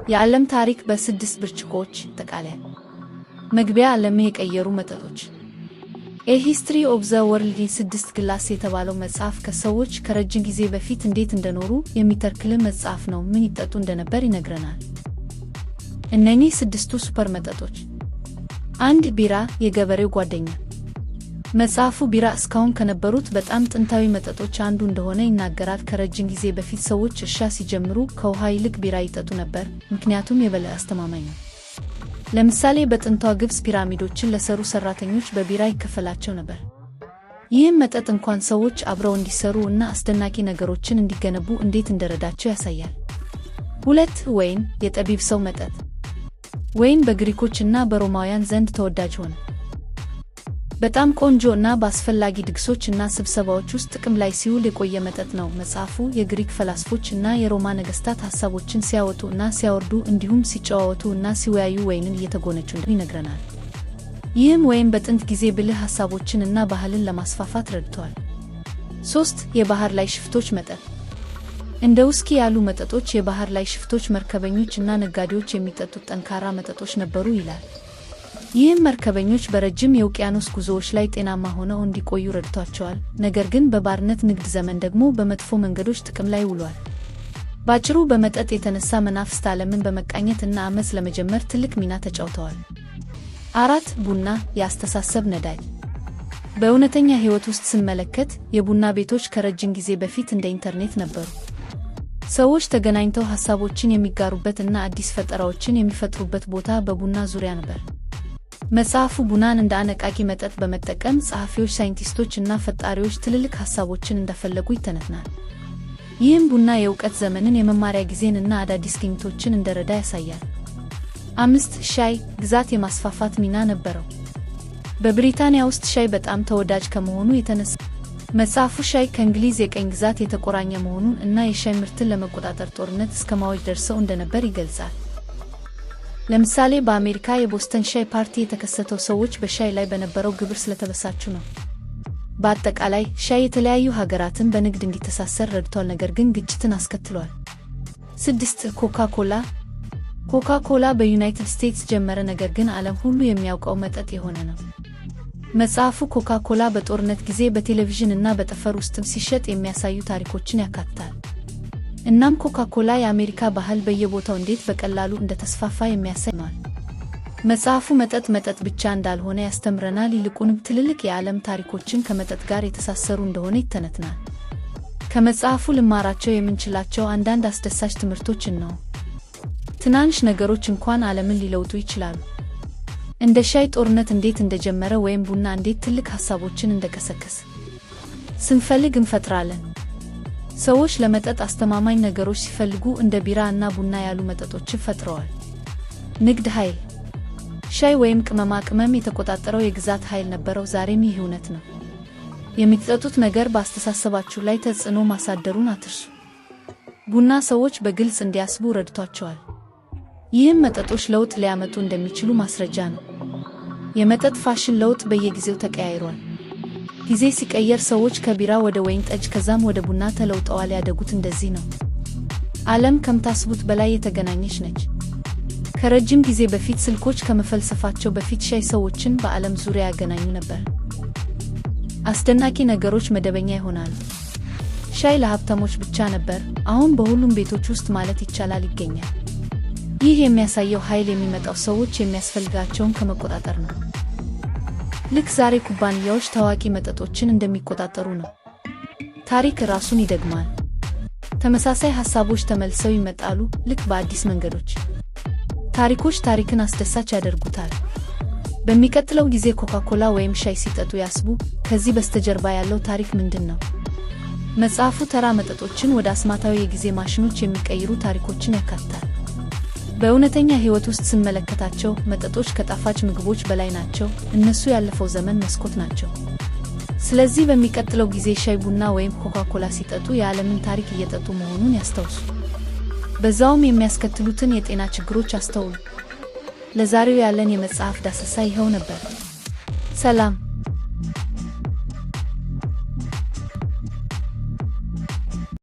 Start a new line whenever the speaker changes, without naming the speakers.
የዓለም ታሪክ በስድስት ብርጭቆዎች ጠቃለያ። መግቢያ ዓለምን የቀየሩ መጠጦች። A History of the World in 6 Glass የተባለው መጽሐፍ ከሰዎች ከረጅም ጊዜ በፊት እንዴት እንደኖሩ የሚተርክልን መጽሐፍ ነው። ምን ይጠጡ እንደነበር ይነግረናል። እነኚህ ስድስቱ super መጠጦች። አንድ፣ ቢራ፣ የገበሬው ጓደኛ። መጽሐፉ ቢራ እስካሁን ከነበሩት በጣም ጥንታዊ መጠጦች አንዱ እንደሆነ ይናገራል። ከረጅም ጊዜ በፊት ሰዎች እርሻ ሲጀምሩ ከውሃ ይልቅ ቢራ ይጠጡ ነበር፣ ምክንያቱም የበለጠ አስተማማኝ ነው። ለምሳሌ በጥንቷ ግብፅ ፒራሚዶችን ለሰሩ ሰራተኞች በቢራ ይከፈላቸው ነበር። ይህም መጠጥ እንኳን ሰዎች አብረው እንዲሰሩ እና አስደናቂ ነገሮችን እንዲገነቡ እንዴት እንደረዳቸው ያሳያል። ሁለት፣ ወይን፣ የጠቢብ ሰው መጠጥ። ወይን በግሪኮች እና በሮማውያን ዘንድ ተወዳጅ ሆነ። በጣም ቆንጆ እና በአስፈላጊ ድግሶች እና ስብሰባዎች ውስጥ ጥቅም ላይ ሲውል የቆየ መጠጥ ነው። መጽሐፉ የግሪክ ፈላስፎች እና የሮማ ነገሥታት ሐሳቦችን ሲያወጡ እና ሲያወርዱ እንዲሁም ሲጨዋወቱ እና ሲወያዩ ወይንን እየተጎነጩ እንደሆነ ይነግረናል። ይህም ወይን በጥንት ጊዜ ብልህ ሐሳቦችን እና ባህልን ለማስፋፋት ረድቷል። ሶስት፣ የባህር ላይ ሽፍቶች መጠጥ። እንደ ውስኪ ያሉ መጠጦች የባህር ላይ ሽፍቶች፣ መርከበኞች እና ነጋዴዎች የሚጠጡት ጠንካራ መጠጦች ነበሩ ይላል። ይህም መርከበኞች በረጅም የውቅያኖስ ጉዞዎች ላይ ጤናማ ሆነው እንዲቆዩ ረድቷቸዋል። ነገር ግን በባርነት ንግድ ዘመን ደግሞ በመጥፎ መንገዶች ጥቅም ላይ ውሏል። ባጭሩ በመጠጥ የተነሳ መናፍስት ዓለምን በመቃኘት እና አመፅ ለመጀመር ትልቅ ሚና ተጫውተዋል። አራት፣ ቡና፣ የአስተሳሰብ ነዳጅ። በእውነተኛ ሕይወት ውስጥ ስንመለከት የቡና ቤቶች ከረጅም ጊዜ በፊት እንደ ኢንተርኔት ነበሩ። ሰዎች ተገናኝተው ሐሳቦችን የሚጋሩበት እና አዲስ ፈጠራዎችን የሚፈጥሩበት ቦታ በቡና ዙሪያ ነበር። መጽሐፉ ቡናን እንደ አነቃቂ መጠጥ በመጠቀም ጸሐፊዎች፣ ሳይንቲስቶች እና ፈጣሪዎች ትልልቅ ሐሳቦችን እንደፈለጉ ይተነትናል። ይህም ቡና የእውቀት ዘመንን፣ የመማሪያ ጊዜን እና አዳዲስ ግኝቶችን እንደረዳ ያሳያል። አምስት፣ ሻይ፣ ግዛት የማስፋፋት ሚና ነበረው። በብሪታንያ ውስጥ ሻይ በጣም ተወዳጅ ከመሆኑ የተነሳ መጽሐፉ ሻይ ከእንግሊዝ የቅኝ ግዛት የተቆራኘ መሆኑን እና የሻይ ምርትን ለመቆጣጠር ጦርነት እስከ ማወጅ ደርሰው እንደነበር ይገልጻል። ለምሳሌ በአሜሪካ የቦስተን ሻይ ፓርቲ የተከሰተው ሰዎች በሻይ ላይ በነበረው ግብር ስለተበሳጩ ነው። በአጠቃላይ ሻይ የተለያዩ ሀገራትን በንግድ እንዲተሳሰር ረድቷል፣ ነገር ግን ግጭትን አስከትሏል። ስድስት፣ ኮካ ኮላ። ኮካ ኮላ በዩናይትድ ስቴትስ ጀመረ፣ ነገር ግን ዓለም ሁሉ የሚያውቀው መጠጥ የሆነ ነው። መጽሐፉ ኮካ ኮላ በጦርነት ጊዜ በቴሌቪዥን እና በጠፈር ውስጥም ሲሸጥ የሚያሳዩ ታሪኮችን ያካትታል። እናም ኮካ ኮላ የአሜሪካ ባህል በየቦታው እንዴት በቀላሉ እንደተስፋፋ የሚያሳይ ነው። መጽሐፉ መጠጥ መጠጥ ብቻ እንዳልሆነ ያስተምረናል፣ ይልቁንም ትልልቅ የዓለም ታሪኮችን ከመጠጥ ጋር የተሳሰሩ እንደሆነ ይተነትናል። ከመጽሐፉ ልማራቸው የምንችላቸው አንዳንድ አስደሳች ትምህርቶች ነው። ትናንሽ ነገሮች እንኳን ዓለምን ሊለውጡ ይችላሉ። እንደ ሻይ ጦርነት እንዴት እንደጀመረ ወይም ቡና እንዴት ትልቅ ሐሳቦችን እንደቀሰቀሰ። ስንፈልግ እንፈጥራለን። ሰዎች ለመጠጥ አስተማማኝ ነገሮች ሲፈልጉ እንደ ቢራ እና ቡና ያሉ መጠጦችን ፈጥረዋል። ንግድ ኃይል። ሻይ ወይም ቅመማ ቅመም የተቆጣጠረው የግዛት ኃይል ነበረው። ዛሬም ይህ እውነት ነው። የምትጠጡት ነገር በአስተሳሰባችሁ ላይ ተጽዕኖ ማሳደሩን አትርሱ። ቡና ሰዎች በግልጽ እንዲያስቡ ረድቷቸዋል። ይህም መጠጦች ለውጥ ሊያመጡ እንደሚችሉ ማስረጃ ነው። የመጠጥ ፋሽን ለውጥ በየጊዜው ተቀያይሯል። ጊዜ ሲቀየር ሰዎች ከቢራ ወደ ወይን ጠጅ ከዛም ወደ ቡና ተለውጠዋል። ያደጉት እንደዚህ ነው። ዓለም ከምታስቡት በላይ የተገናኘች ነች። ከረጅም ጊዜ በፊት ስልኮች ከመፈልሰፋቸው በፊት ሻይ ሰዎችን በዓለም ዙሪያ ያገናኙ ነበር። አስደናቂ ነገሮች መደበኛ ይሆናሉ። ሻይ ለሀብታሞች ብቻ ነበር፣ አሁን በሁሉም ቤቶች ውስጥ ማለት ይቻላል ይገኛል። ይህ የሚያሳየው ኃይል የሚመጣው ሰዎች የሚያስፈልጋቸውን ከመቆጣጠር ነው። ልክ ዛሬ ኩባንያዎች ታዋቂ መጠጦችን እንደሚቆጣጠሩ ነው። ታሪክ ራሱን ይደግማል። ተመሳሳይ ሐሳቦች ተመልሰው ይመጣሉ፣ ልክ በአዲስ መንገዶች። ታሪኮች ታሪክን አስደሳች ያደርጉታል። በሚቀጥለው ጊዜ ኮካኮላ ወይም ሻይ ሲጠጡ ያስቡ፣ ከዚህ በስተጀርባ ያለው ታሪክ ምንድን ነው? መጽሐፉ ተራ መጠጦችን ወደ አስማታዊ የጊዜ ማሽኖች የሚቀይሩ ታሪኮችን ያካትታል። በእውነተኛ ሕይወት ውስጥ ስንመለከታቸው መጠጦች ከጣፋጭ ምግቦች በላይ ናቸው። እነሱ ያለፈው ዘመን መስኮት ናቸው። ስለዚህ በሚቀጥለው ጊዜ ሻይ፣ ቡና ወይም ኮካኮላ ሲጠጡ የዓለምን ታሪክ እየጠጡ መሆኑን ያስታውሱ። በዛውም የሚያስከትሉትን የጤና ችግሮች አስተውሉ። ለዛሬው ያለን የመጽሐፍ ዳሰሳ ይኸው ነበር። ሰላም።